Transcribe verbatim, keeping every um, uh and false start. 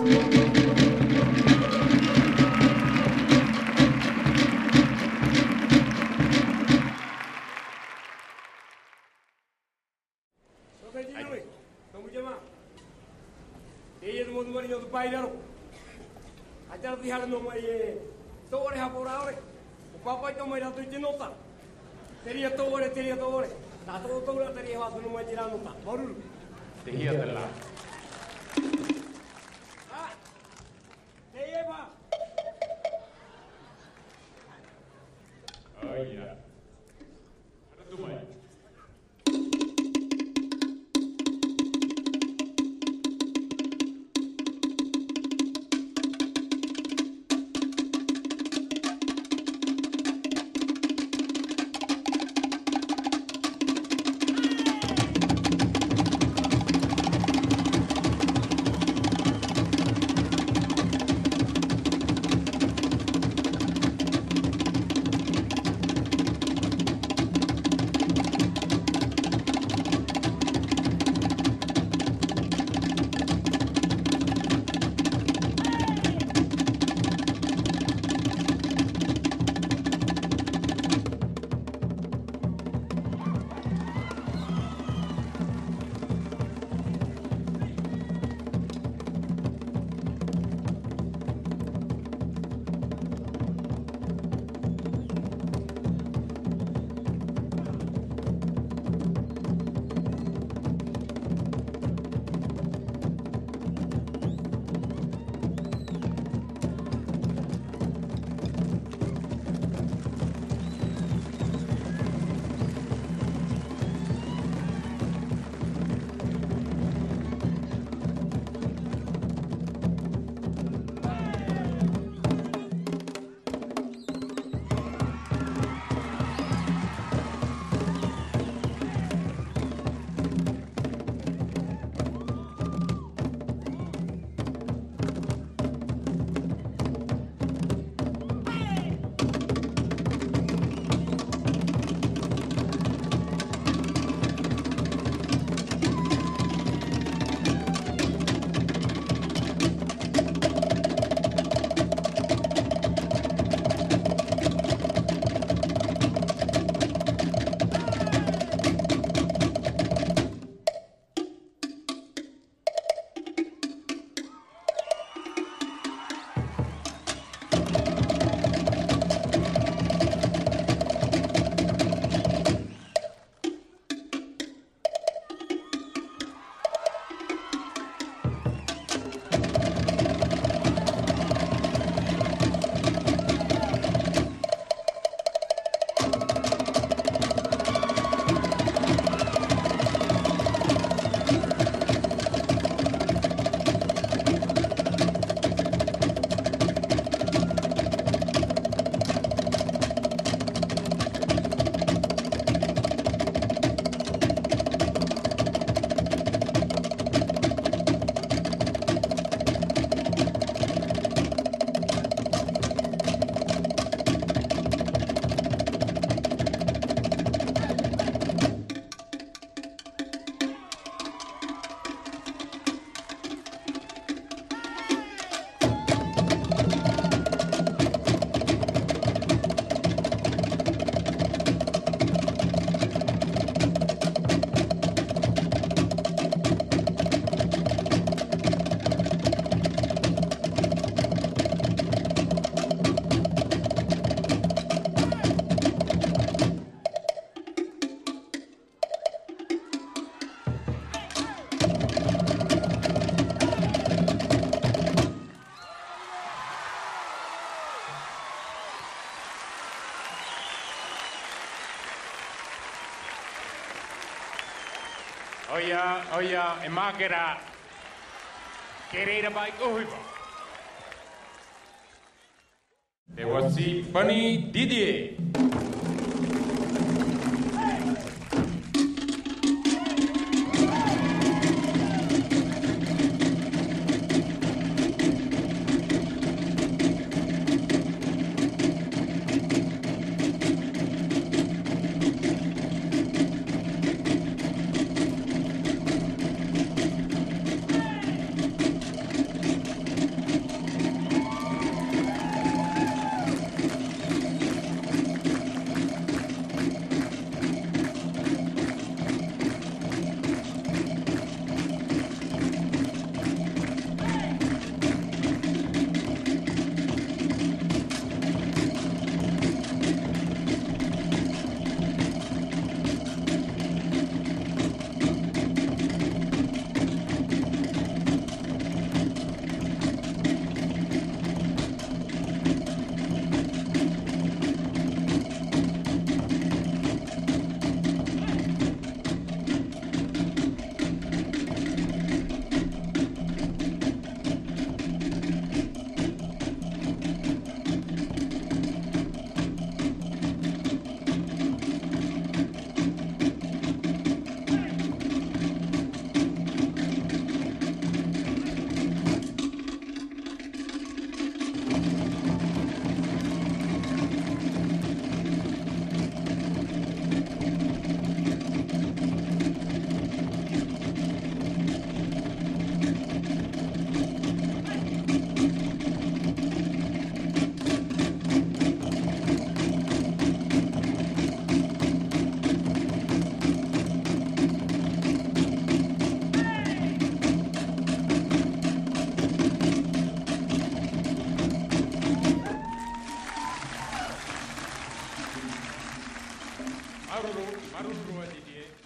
Tō te tino e, tō Muiama. Teie te mau tamariʻi nō te pae i raro. ʻAita rā tei haere noa mai e tō ʻore haʻapaʻo ʻore. ʻO pāpaʻi tō mai rātou i te nota. Te reira tō ʻore, te reira tō ʻore. Nā tō ʻoutou rā te reira e faʻahono mai i te reira nota. Māuruuru. Tei hea te rā? Ā, teie pā. ʻOia. Haere atu mai. ʻOia, ʻoia, e mākera. Kei reira paʻi ʻohipa. Te Wasi Pani Didier. Māuruuru ā, Didier.